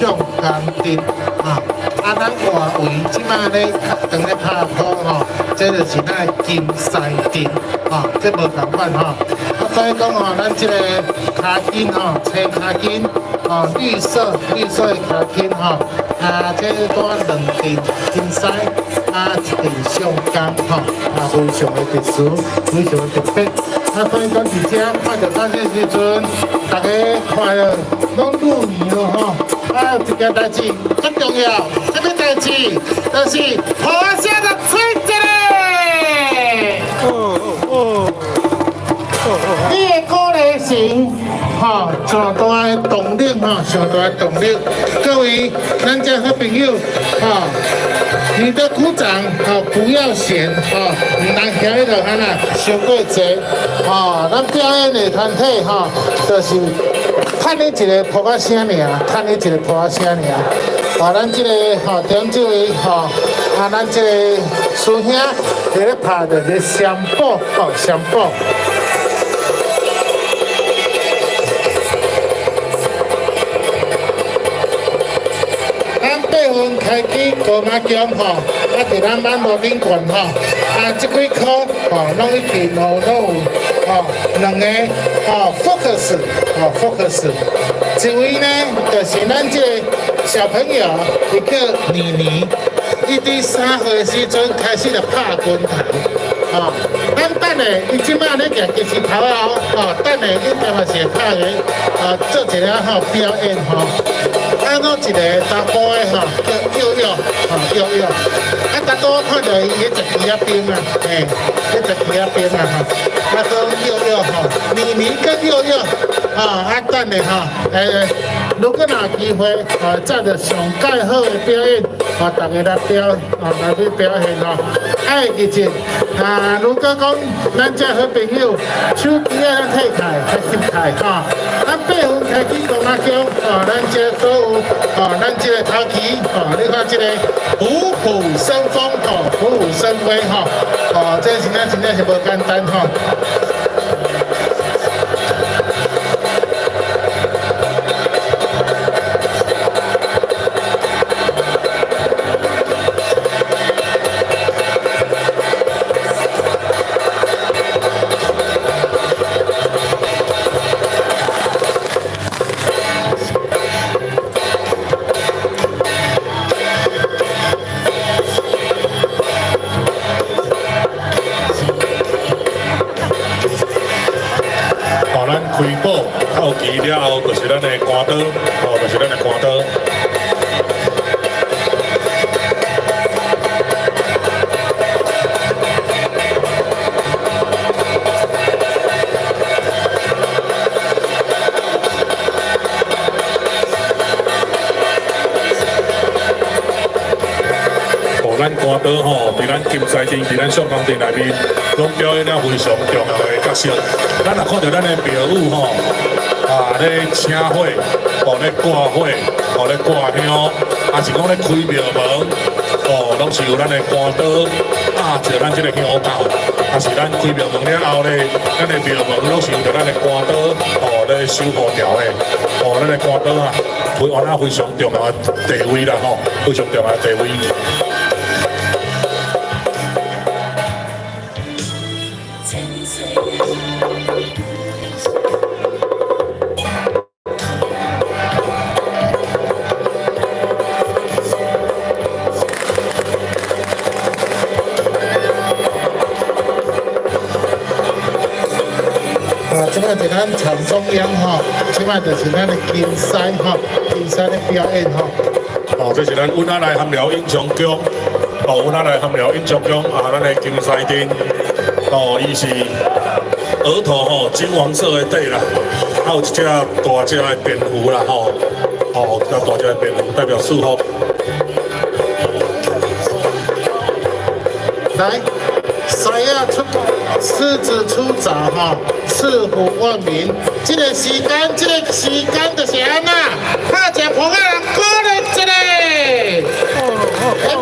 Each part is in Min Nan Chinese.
上江鎮吼，啊，咱外圍這擺咧當咧拍鼓吼，這就是咱的金獅陣吼，這無仝款吼。啊，所以講吼，咱這个跤筋吼，青跤筋吼，綠色的跤筋吼，啊，這帶兩陣金獅，啊，一陣上江吼，啊，非常的特殊，非常的特別。啊，所以講佇遮看著咱這時陣，大家看著攏入迷咯吼。啊，有一件代誌足重要，啥物代誌？就是予我先來吹一下。哦哦哦。你的鼓勵聲，吼，上大的動力，吼，上大的動力。各位，咱這好朋友，吼，你的鼓掌，吼，不要嫌，吼，毋通嫌彼落按怎，傷過濟，吼，咱表演的團體，吼，就是趁你一个噗仔聲爾，趁你一个噗仔聲爾。啊，咱這個吼，中這位吼，啊，咱這個師兄佇咧拍就是雙鼓，吼，雙鼓。咱8分開始高媽宮吼，啊，佇咱網路頂懸吼，啊，這幾科吼，攏一定吼，攏有吼兩個吼 focus，吼 focus。一位呢，就是咱這個小朋友，伊叫妮妮，伊佇3歲的時陣開始就拍拳頭，吼。咱等下，伊這擺咧行金絲頭仔哦，吼，等下應該嘛是會拍個，啊，做一个吼表演吼。啊，閣一個查埔的吼，叫耀耀，吼耀耀。啊，逐拄看著伊咧食枝仔冰啊，嘿，咧食枝仔冰啊吼。啊，閣耀耀吼，妮妮跟耀耀，啊，啊等下吼，如果若有機會，啊，載著上蓋好的表演，啊，大家來表，啊，來去表現吼。啊，會記住，啊，如果講咱這好朋友手機仔咱退開，較翕開吼。咱8分開始講阿叫，哦，咱這所有，哦，咱這個頭旗，哦，你看這個虎虎生風，吼，虎虎生威，吼，哦，這真正真正是無簡單，吼。哦，咱開鼓扣旗了後，就是咱的關刀，哦，就是咱的關刀。哦，咱關刀吼，佇咱金獅陣、佇咱上江鎮內面，攏表演了非常重要的角色。咱若看著咱的廟宇吼，啊，咧請火，哦，咧掛火，哦，咧掛香，抑是講咧開廟門，哦，攏是有咱的關刀壓著咱這個香道，抑是咱開廟門了後咧，咱的廟門攏是有著咱的關刀，哦，咧守護牢的，哦，咱的關刀啊，非常重要的地位啦，吼，非常重要的地位。啊，這擺佇咱場中央吼，這擺就是咱的金獅吼，金獅的表演吼。哦，這是咱阮仔來含寮永昌宮，哦，阮仔來含寮永昌宮啊，咱的金獅陣，哦，伊是額頭吼金黃色的底啦，還有一隻大隻的蝙蝠啦吼，哦，一隻大隻的蝙蝠代表祝福。來，獅仔出，獅子出閘吼，賜福萬民。這個時間，這個時間就是按怎，拍一個噗仔人鼓勵一下。欸，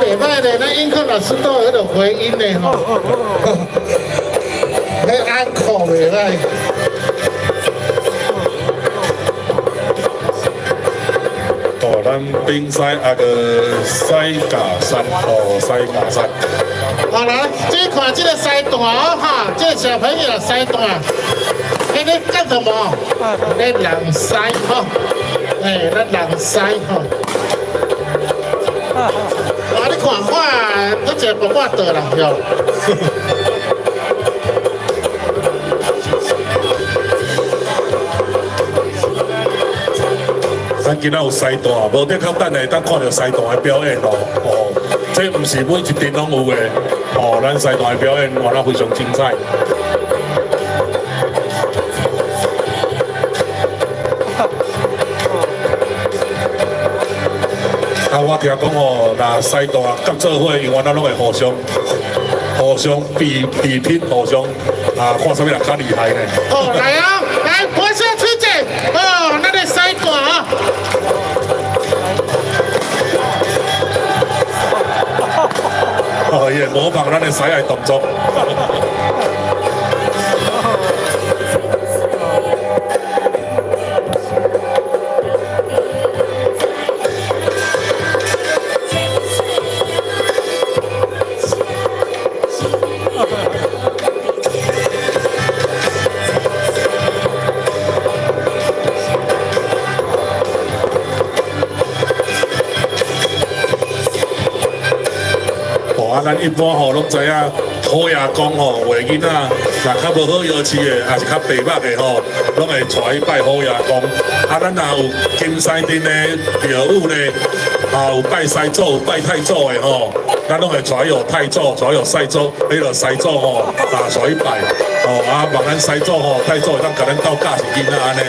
袂䆀咧，咱音控老師都有彼個回音的吼。彼安可袂䆀。哦，咱咱冰獅啊個西甲山，哦，西甲山。好來，這看這個獅段哦，哈，這個小朋友獅段，你咧幹什麼？咧弄獅吼，哎，咧弄獅吼。哇，你看看，都一個步步倒啦，喲。咱今仔有獅段，無得較等下當看著獅段的表演咯。哦，這毋是每一陣攏有的。哦，咱獅段的表演，哇，那非常精彩。啊，我聽講吼，若獅段合做伙，因為咱攏會互相比比拼，互相啊，看啥物人較厲害呢？哦，來啊，來，博士崔姐，哦，咱的獅段啊。哦，伊會模仿咱的獅仔動作。哦，啊，咱一般吼攏知影，虎爺公吼畫囡仔，若較無好藥飼的，抑是較白目的吼，攏會帶去拜虎爺公。啊，咱若有金獅鎮的廟宇呢，啊，有拜師祖、有拜太祖的吼，咱攏會帶去予太祖、帶去予師祖，彼個師祖吼，啊，帶去拜。哦，啊，望咱師祖吼、太祖會當共咱鬥教示囡仔按呢。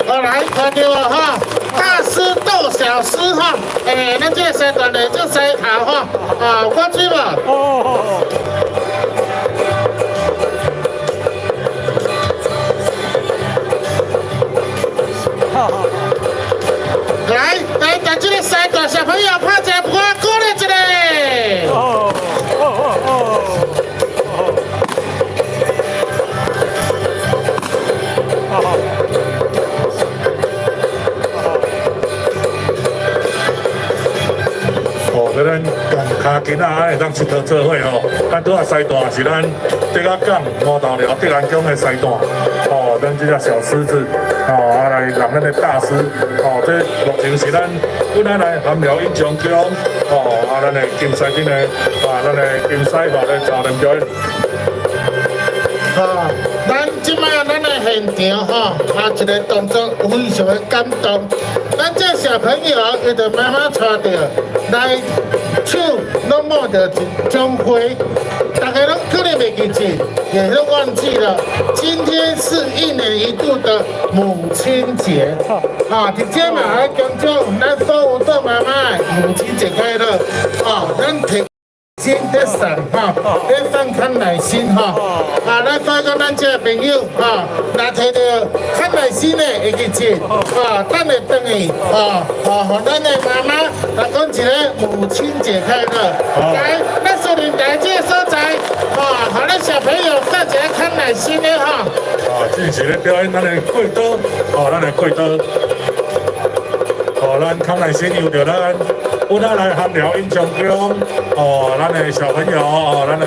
好來，看到哈，大師鬥小師哈，欸，咱這個獅段的這獅頭哈，啊，有看水無？哦。來來，來，這個獅段小朋友拍一個鼓，鼓勵一下。哦哦哦哦。哦。哦，這咱共跤囡仔會當𨑨迌做伙吼，咱拄仔獅段是咱竹仔港五道寮德安宮的獅段，哦，咱這隻小獅子，哦，啊來讓咱的大師，哦，這目前是咱本來來韓寮英雄宮，哦，啊，咱的金獅鎮的，啊，咱的金獅吼咧朝人表演。哈，咱這擺咱的現場吼，啊，一個動作非常的感動。咱這小朋友，伊著媽媽帶著來，手攏摸著一種花，大家攏可能袂記得，也都忘記了。今天是一年一度的母親節，啊，佇這嘛愛恭祝咱所有做媽媽的母親節快樂，啊，咱提心咧送吼，咧送康乃馨吼，啊，咱發覺咱這個朋友吼，若摕著康乃馨的會記得，啊，等下轉去，啊，啊，予咱的媽媽來講一个母親節快樂。來，咱說林來這個所在，吼，予咱小朋友上一个康乃馨的吼。啊，這是咧表演咱的過刀，哦，咱的過刀，哦，咱康乃馨由著咱阮仔來涵寮英雄宮，哦，咱的小朋友，哦，咱的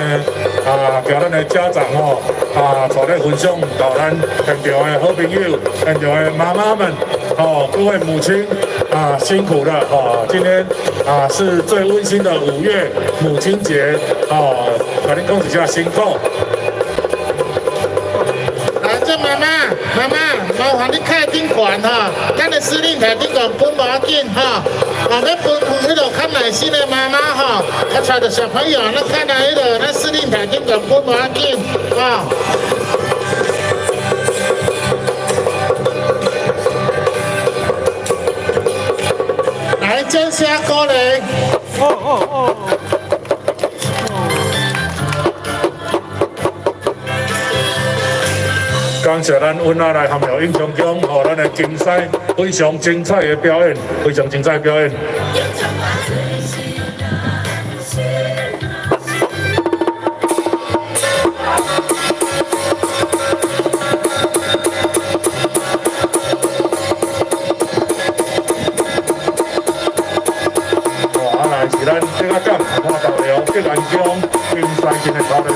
啊，叫咱的家長哦，啊，帶咧分享到咱現場的好朋友，現場的媽媽們，哦，各位母親啊，辛苦了，哦，今天啊是最溫馨的5月母親節，哦，共恁講一聲辛苦。來，這媽媽，媽媽，麻煩你開頂懸吼，咱的司令台頂懸分無要緊吼，啊，欲分分彼个康乃馨的媽媽吼，啊，帶著小朋友，咱看來彼个咱司令台頂懸分無要緊，啊。來，掌聲鼓勵。哦哦哦。感謝咱阮仔來涵寮英雄宮，予咱的金獅非常精彩的表演，非常精彩的表演。哦，啊來是咱這個港花豆寮吉安宮金獅陣的操練。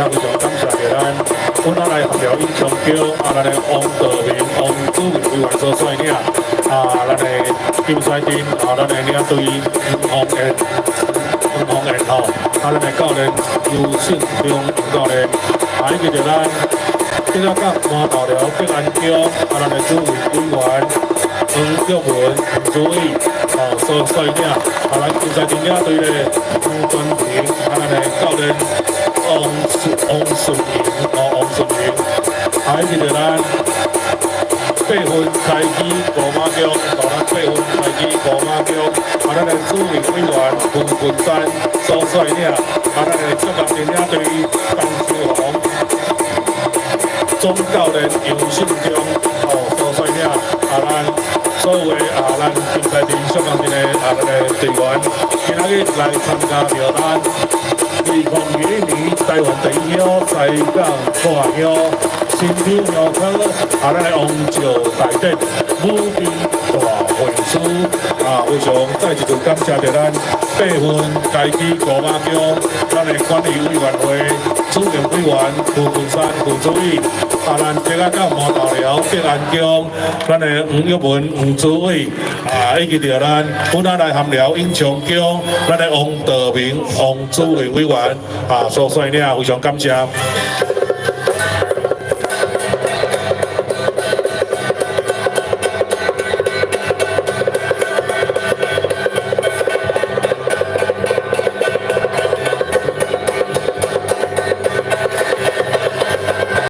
也非常感謝著咱阮仔來合調尹長橋，啊，咱的王道明、王主任委員所率領，啊，咱的金西鎮，啊，咱的領隊黃鳳燕、黃鳳燕吼，啊，咱的教練尤勝中教練，啊，以及著咱竹仔港麻豆寮北安鄉，啊，咱的主任委員黃玉文、黃主委，哦，所率領，啊，咱金西鎮領隊的黃專平，啊，咱的教練王順榮，哦，王順榮，啊，以及著咱八分開基五馬鄉，哦，咱八分開基五馬鄉，啊，咱的主任委員胡文山所率領，啊，咱的浙江鎮領隊江秋紅。總教練楊信忠，哦，所率領，啊，咱所有的啊，咱金西鎮、小江鎮的啊，咱的隊員，今仔日來參加著咱2021年台灣第一鄉西港大鄉新柳鄉科啊，咱的王石大典武兵大會師啊，非常再一次感謝著咱八分家己五馬鄉咱的管理委員會主任委員胡文山胡主委，啊，咱竹仔港麻豆寮北安鄉咱的黃玉文黃主委，啊，以及著咱本仔來含寮尹長江咱的王道明王主任委員啊，所率領，非常感謝。